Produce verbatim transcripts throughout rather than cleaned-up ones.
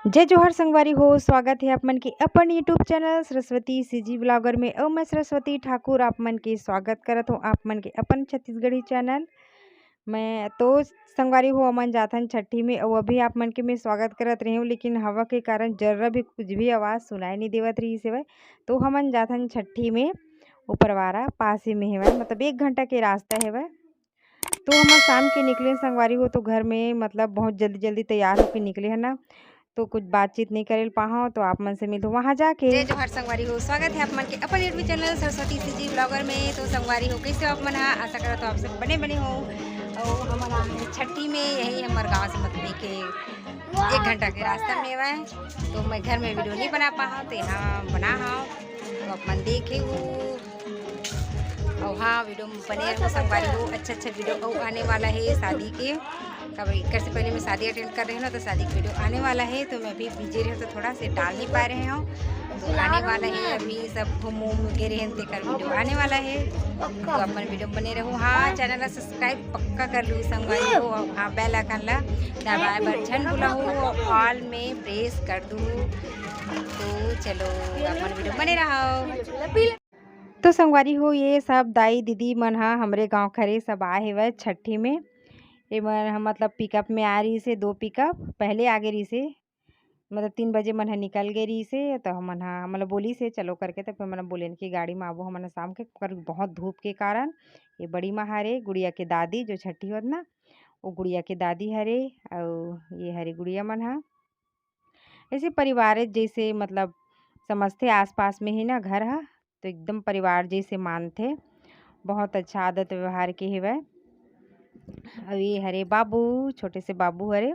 जय जोहार संगवारी हो, स्वागत हे आप मन के अपन YouTube channel Saraswati CG blogger में। अउ मैं सरस्वती ठाकुर आप मन के स्वागत करत हूँ आप मन के अपन छत्तीसगढ़ी चैनल। मैं तो संगवारी हो, हमन जाथन छट्ठी में, अउ अभी आप मन के मैं स्वागत करत रही हूँ, लेकिन हवा के कारण जर्रा भी कुछ भी आवाज़ सुनाई नहीं देवत रहिस हवय। तो हमन जाथन छट्ठी में, ऊपरवारा पास ही में हवय, मतलब एक घंटा के रास्ता हवय। तो हमन शाम के निकले संगवारी हो, तो घर में मतलब बहुत जल्दी जल्दी तैयार होके निकले है ना, तो कुछ बातचीत नहीं करे पाहव, तो आप मन से मिलथों वहाँ जाके। जय जोहार संगवारी हो, स्वागत है आप मन के अपन YouTube channel Saraswati CG blogger में। तो संगवारी हो, कैसे हो आप मन हा? आशा करत हो आप सब बने बने हो। और हमन आ गए छट्ठी में, यही हमारे गाँव से मतलब एक, एक घंटा के रास्ता में हवय। तो मैं घर में वीडियो नहीं बना पाहव, तो यहाँ बना हव, तो आप मन देखे हो। और हाँ, वीडियो में बने रहो संगवारी हो, अच्छा अच्छा वीडियो और आने वाला है शादी के। अब एकर से पहले मैं शादी अटेंड कर रही हूँ ना, तो शादी का वीडियो आने वाला है, तो मैं अभी बिजी रही हूँ, तो थोड़ा से डाल नहीं पा रहे हूँ। तो आने वाला है, अभी सब घूम घूम के रहे हैं, तेकर वीडियो आने वाला है, तो अपन वीडियो में बने रहो। हाँ, चैनल ला सब्सक्राइब पक्का कर लू संगवारी हो। हाँ, बेल आइकन ला दबाए बर झन भूलहू, ऑल में प्रेस कर दू। तो चलो, अपन वीडियो में बने रहो। तो संगवारी हो, ये सब दाई दीदी मन ह हमरे गाँव खरे सब आए हेवय छट्ठी में। ये मन ह मतलब पिकअप में आए रहिस हे, दो पिकअप पहले आगे रहिस हे, मतलब तीन बजे मन ह निकल गे रहिस हे, तो हमन ह, हमन ल बोलिस हे चलो करके, तो फिर हमन ह बोलेन कि गाड़ी में आबो हमन ह शाम के, पर बहुत धूप के कारण। ये बड़ी माँ हरे, गुड़िया के दादी जो छट्ठी होत ना, वो गुड़िया के दादी हरे, अउ ये हरे गुड़िया मन ह। ऐसे परिवार जैसे मतलब समझथे आसपास में ही ना घर ह, तो एकदम परिवार जैसे मानथे। बहुत अच्छा आदत व्यवहार के हेवय। अउ ये हरे बाबू, छोटे से बाबू हरे,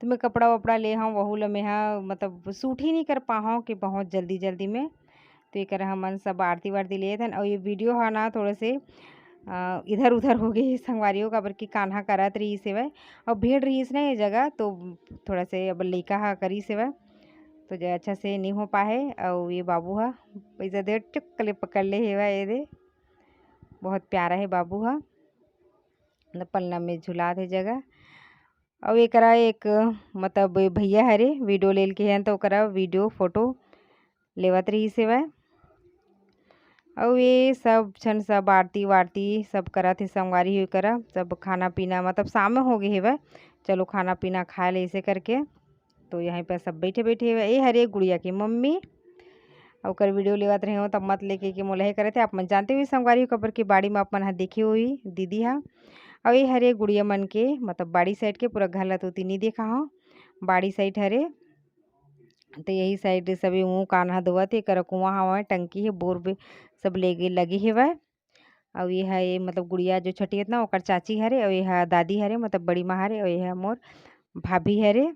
तो मैं कपड़ा वपड़ा ले हव, वहू ल मैं ह मतलब शूट ही नहीं कर पाहव कि बहुत जल्दी जल्दी में। तो एकर हमन सब आरती वारती लेत हन। अउ ये वीडियो ह ना थोड़ा से अ, इधर उधर हो गए हे संगवारी हो, काबर कि कान्हा करत रहिस हेवय अउ भीड़ रहिस ना ये जगह, तो थोड़ा से अब लइका ह करिस हेवय, तो जे अच्छा से नहीं हो पाए। अउ ये बाबू ह पैसा दे चुक ले पकड़ ले हेवय, ये दे बहुत प्यारा हे बाबू ह, न पलना में झुलात हे जगह। अउ एकरा एक मतलब भैया हरे वीडियो लेल के हन, तो ओकरा वीडियो फोटो लेवत रहिस हेवय। अउ ये सब झन सब आरती वारती सब करत हे संगवारी हो करा, सब खाना पीना मतलब शाम में हो गए हेवय, चलो खाना पीना खा ले ऐसे करके। तो यहीं पर सब बैठे बैठे हेवय। ये हरे गुड़िया के मम्मी, ओकर वीडियो लेवत रहे हो तब मत लेके के मोला हे करत हे। आप मन जानते हुए संगवारी हो, काबर के बाड़ी में आप मन ह देखे हुई दीदी हा। अउ ये हरे गुड़िया मन के मतलब बाड़ी साइड के पूरा घर ला तो ओती नहीं देखा हो, बाड़ी साइड हरे। तो यही साइड सभी ऊँ कान्हा धोवत हे, करा कुआं हवय, टंकी हे, बोर बे-, सब लेगे लगे हेवय। अउ ये ह ये मतलब गुड़िया जो छट्ठी हे ना, ओकर चाची हरे, अउ ये ह दादी हरे, मतलब बड़ी माँ हरे, अउ ये ह मोर भाभी हरे।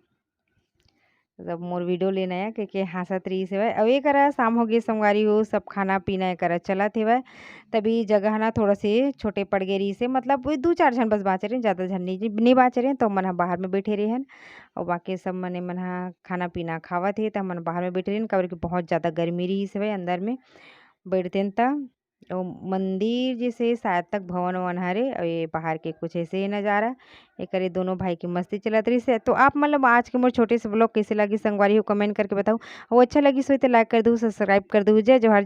सब मोर वीडियो लेना है के, के हाँसत रहिस हेवय। अउ ये करा शाम हो गए संगवारी हो, सब खाना पीना ये करा चलत हेवय। तभी जगह ना थोड़ा से छोटे पड़ गए रहिस हे, मतलब वो दू चार झन बस बाँचे रहे, ज़्यादा झन नहीं, नहीं बाँचे रहे, तो मन ह बाहर में बैठे रहे हन। अउ बाकी सब मने मन ह खाना पीना खावत हे, त हमन बाहर में बैठे रहिन, काबर कि बहुत ज़्यादा गर्मी रहिस हेवय अंदर में बैठतेन त। अउ मंदिर जैसे शायद तक भवन वन हरे, अउ ये बाहर के कुछ ऐसे ही नज़ारा। एकरे दोनों भाई के मस्ती चलत रहिस हे। तो आप मतलब आज के मोर छोटे से ब्लॉग कैसे लगी संगवारी हो, कमेंट करके बताओ। अउ अच्छा लगिस होही त लाइक कर दू, सब्सक्राइब कर दू। जय जोहार।